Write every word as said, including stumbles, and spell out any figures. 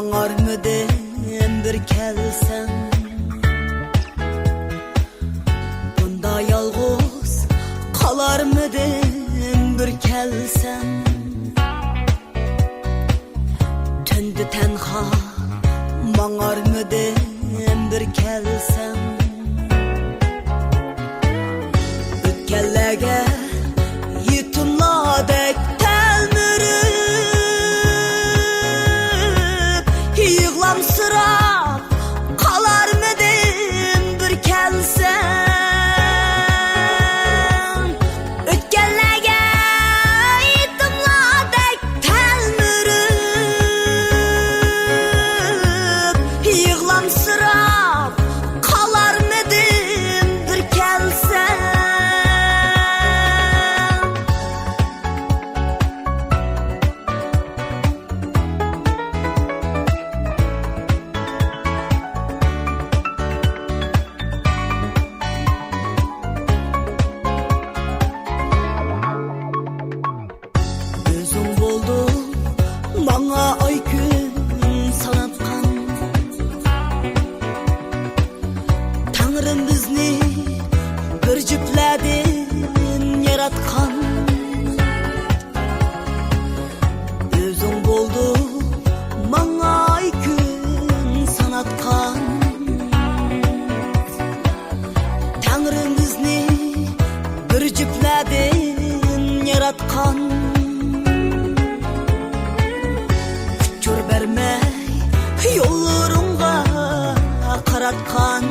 ماڭارمىدىم بىر كەلسەڭ، بۇندا يالغۇز قالارمىدىم بىر كەلسەڭ؟ تۈندە تەنھا ماڭارمىدىم بىر كەلسەڭ؟ ئۆتكەنلەرگە يېتىملاردەك تەلمۈرۈپ، يىغلامسىراپ قالارمىدىم بىر كەلسەڭ؟ ئۆتكەنلەرگە يېتىملاردەك تەلمۈرۈپ، يىغلامسىراپ قالارمىدىم بىر كەلسەڭ؟ ئۆزۈڭ بولدۇڭ ماڭا ئاي كۈن ساناتقان، تەڭرىم بىزنى بىر جۈپلەردىن ياراتقان. ئۆزۈڭ بولدۇڭ ماڭا ئاي كۈن ساناتقان، تەڭرىم بىزنى بىر جۈپلەردىن ياراتقان. ئۇچۇر بەرمەي يوللىرىڭغا قاراتقان.